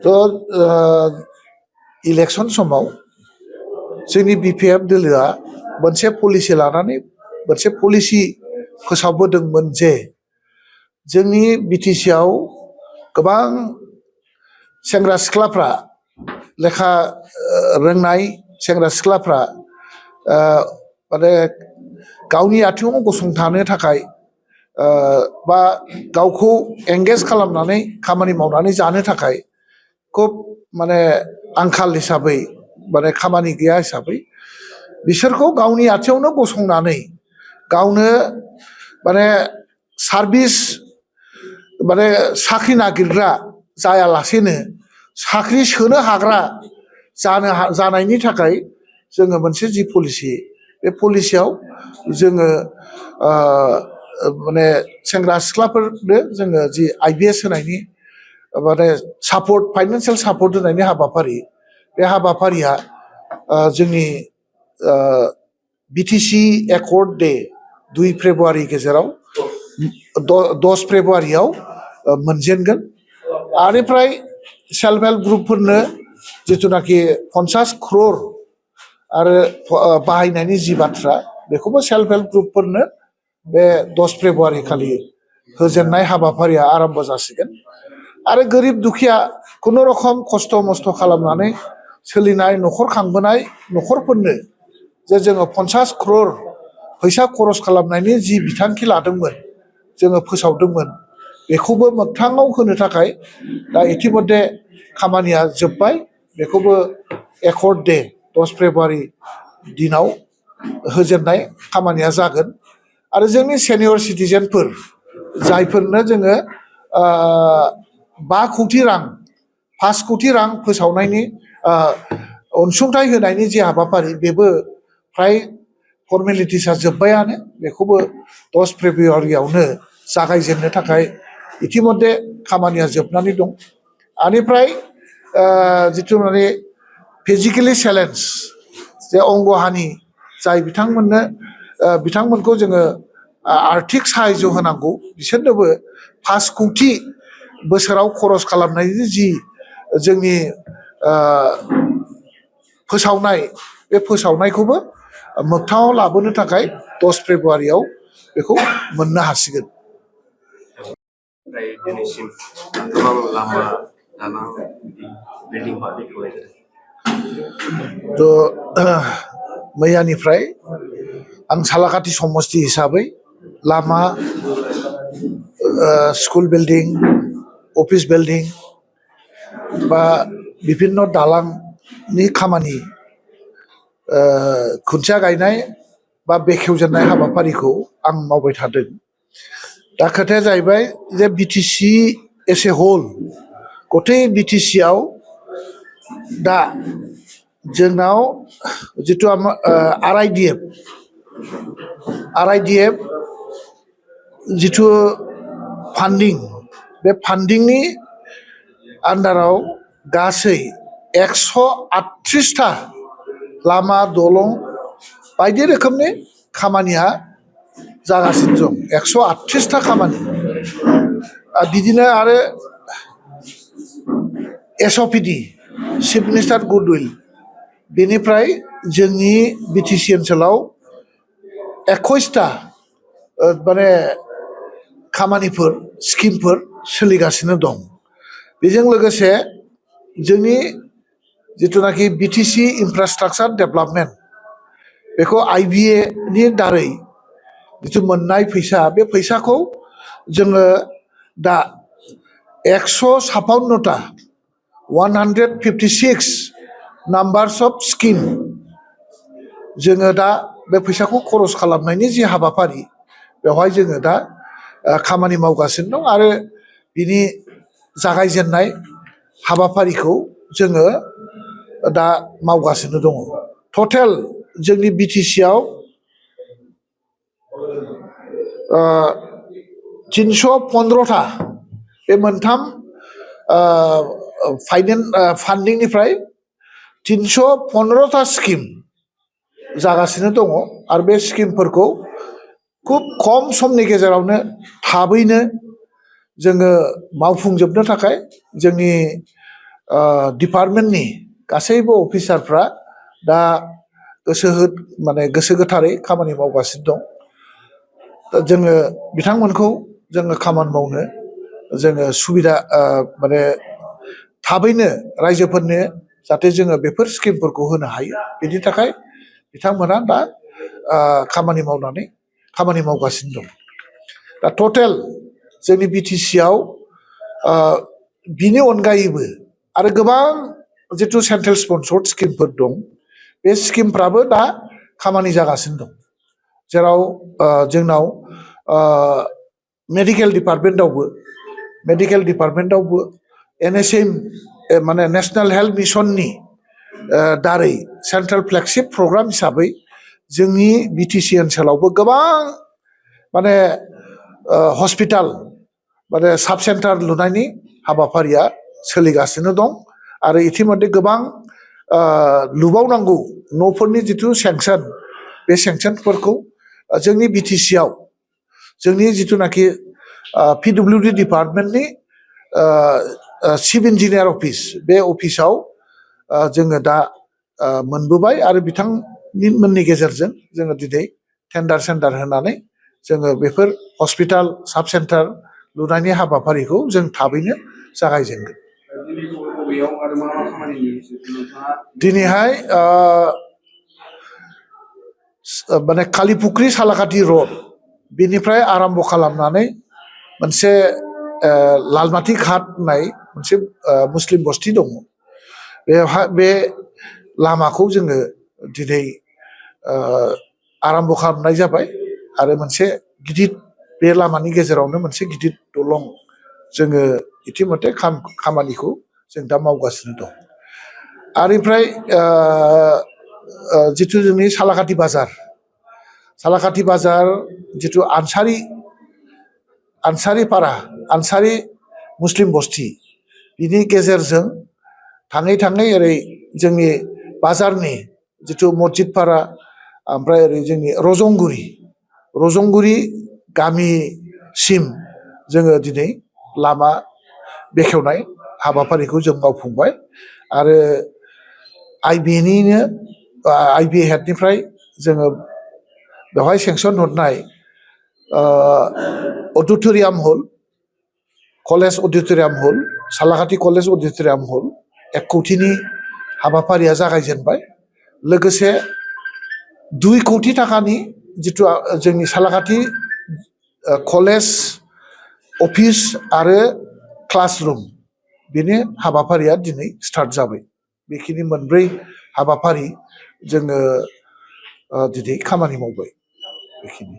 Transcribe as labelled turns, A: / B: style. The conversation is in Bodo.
A: तो इलेक्शन समाव जोंनि BPF दोलोआ मोनसे पलिसि लानानै मोनसे पलिसि फोसावबोदोंमोन जे जोंनि BTC आव गोबां सेंग्रा सिख्लाफ्रा लेखा रोंनाय सेंग्रा सिख्लाफ्रा माने गावनि आथिङाव गसंथानो थाखाय बा गावखौ एंगेज खालामनानै खामानि मावनानै जानो थाखाय खुब माने आंखाल हिसाबै माने खामानि गैया हिसाबै बिसोरखौ गावनि आथिङावनो गसंनानै गावनो माने सार्भिस माने साख्रि नागिरग्रा जायालासेनो साख्रि सोनो हाग्रा जानायनि थाखाय जोङो मोनसे जि पलिसि बे पलिसियाव जोङो माने सेंग्रा सिख्लाफोरनो जोङो जि IBS होनायनि माने सापर्ट फाइनान्सियेल सापर्ट होनायनि हाबाफारि बे हाबाफारिया जोंनि BTC एकर्ड डे 2 फेब्रुवारि गेजेराव 10 फेब्रुवारियाव मोनजेनगोन आनिफ्राय सेल्फ हेल्प ग्रुपफोरनो जिथुनाखि 50 crore आरो बाहायनायनि जि बाथ्रा बेखौबो सेल्फ हेल्प ग्रुपफोरनो बे 10 फेब्रुवारि खालि होजेननाय हाबाफारिया आरम्भ जासिगोन आरो गोरिब दुखिया खुनु रखम खस्थ' मस्थ' खालामनानै सोलिनाय न'खर खांबोनाय न'खरफोरनो जे जोङो 50 crore फैसा खरस खालामनायनि जि बिथांखि लादोंमोन जोङो फोसावदोंमोन बेखौबो मोगथाङाव होनो थाखाय दा इतिमध्ये खामानिया जोब्बाय बेखौबो एकर्ड डे 10 फेब्रुवारि दिनाव होजेननाय खामानिया जागोन आरो जोंनि सेनियर सिटिजेनफोर जायफोरनो जोङो 5 कोटि रां 5 कोटि रां फोसावनायनि अनसुंथाइ होनायनि जि हाबाफारि बेबो फ्राय फर्मेलिटिसआ जोब्बायानो बेखौबो 10 फेब्रुवारियावनो जागायजेननो थाखाय इतिमध्ये खामानिया जोबनानै दं आनिफ्राय जिथु माने फिजिकेलि चेलेन्ज जे अंगहानि जाय बिथांमोनखौ जोङो आर्थिक साहाय्य होनांगौ बिसोरनोबो 5 कोटि बोसोराव खरस खालामनायनि जि जोंनि फोसावनाय बे फोसावनायखौबो मोगथाङाव लाबोनो थाखाय 10 फेब्रुवारियाव बेखौ मोननो हासिगोन
B: दिनैसिम गोबां लामा दालां बिल्डिं बानायनाय
A: मैयानिफ्राय आं सालाकाटि समस्ति हिसाबै लामा स्कुल बिल्डिं अफिस बिल्डिं बा विभिन्न दालांनि खामानि खुन्थिया गायनाय बा बेखेवजेननाय हाबाफारिखौ आं मावबाय थादों दा खोथाया जाहैबाय जे BTC एस ए होल गथै BTC आव दा जोंनाव जितु RIDF जितु फान्डिं बे फान्डिंनि आन्डाराव गासै 138टा लामा दलं बायदि रोखोमनि खामानिया जागासिनो दं 138टा खामानि बिदिनो आरो SOPD चिफ मिनिस्टार गुडउइल बेनिफ्राय जोंनि BTC ओनसोलाव 21टा माने खामानिफोर स्किमफोर सोलिगासिनो दं बेजों लोगोसे जोंनि जिथुनाखि BTC इनफ्रास्ट्राक्चार डेभेलपमेन्ट बेखौ IBA नि दारै जिथु मोननाय फैसा बे फैसाखौ जोङो दा 156टा 156 नाम्बार्स अफ स्किम जोङो दा बे फैसाखौ खरस खालामनायनि जि हाबाफारि बेवहाय जोङो दा खामानि मावगासिनो दं आरो बिनि जागायजेननाय हाबाफारिखौ जोङो दा मावगासिनो दङ टटेल जोंनि BTC आव 315टा बे मोनथाम फान्डिंनिफ्राय 315टा स्किम जागासिनो दङ आरो बे स्किमफोरखौ खुब खम समनि गेजेरावनो थाबैनो जोङो मावफुंजोबनो थाखाय जोंनि डिपार्टमेन्टनि गासैबो अफिसारफ्रा दा माने गोसो गोथारै खामानि मावगासिनो दं दा जोङो बिथांमोनखौ जोङो खामानि मावनो जोङो सुबिदा माने थाबैनो रायजोफोरनो जाहाथे जोङो बेफोर स्किमफोरखौ होनो हायो बेनि थाखाय बिथांमोना दा खामानि मावगासिनो दं दा टटेल जोंनि BTC आव बिनि अनगायैबो आरो गोबां जिथु सेन्ट्रेल स्पन्सर्ड स्किमफोर दं बे स्किमफ्राबो दा खामानि जागासिनो दं जेराव जोंनाव मेडिकेल डिपार्टमेन्टआवबो NHM माने नेशनेल हेल्थ मिशननि दारै सेन्ट्रेल फ्लेगशिप प्रग्राम हिसाबै जोंनि BTC ओनसोलावबो गोबां माने हस्पिटाल माने साब सेन्टार लुनायनि हाबाफारिया सोलिगासिनो दं आरो इतिमধ্যे गोबां लुबावनांगौ न'फोरनि जिथु सेंसन बे सेंसनफोरखौ जोंनि BTC आव जोंनि जिथुनाखि PWD डिपार्टमेन्टनि चिफ इन्जिनियार अफिस बे अफिसाव जोङो दा मोनबोबाय आरो बिथांमोननि गेजेरजों जोङो दिनै टेन्डार सेन्डार होनानै जोङो बेफोर हस्पिटाल साब सेन्टार लुनायनि हाबाफारिखौ जों थाबैनो जागायजेनगोन दिनैहाय माने कालिपुख्रि सालाकाथि रड बेनिफ्राय आरम्भ खालामनानै मोनसे लालमाथि घाट होननाय मोनसे मुस्लिम बस्ति दङ बेवहाय बे लामाखौ जोङो दिनै आरम्भ खालामनाय जाबाय आरो मोनसे गिदिर बे लामानि गेजेरावनो मोनसे गिदिर दलं जोङो इतिमধ্যे खामानिखौ जों दा मावगासिनो दं आरो ओमफ्राय जिथु जोंनि सालाकाथि बाजार जिथु आनसारि मुस्लिम बस्ति बिनि गेजेरजों थाङै थाङै ओरै जोंनि बाजारनि जिथु मस्जिद पारा ओमफ्राय ओरै जोंनि रजंगुरि गामिसिम जोङो दिनै लामा बेखेवनाय हाबाफारिखौ जों मावफुंबाय आरो IBA हेडनिफ्राय जोङो बेवहाय सेंसन हरनाय अडिट'रियाम हल कलेज अडिट'रियाम हल सालाकाथि कलेज अडिट'रियाम हल 1 कौटिनि हाबाफारिया जागायजेनबाय लोगोसे 2 कौटि थाखानि जिथु जोंनि सालाकाथि कलेज अफिस आरो क्लासरुम बेनि हाबाफारिया दिनै स्टार्ट जाबाय बेखिनि मोनब्रै हाबाफारि जोङो दिनै खामानि मावबाय बेखिनि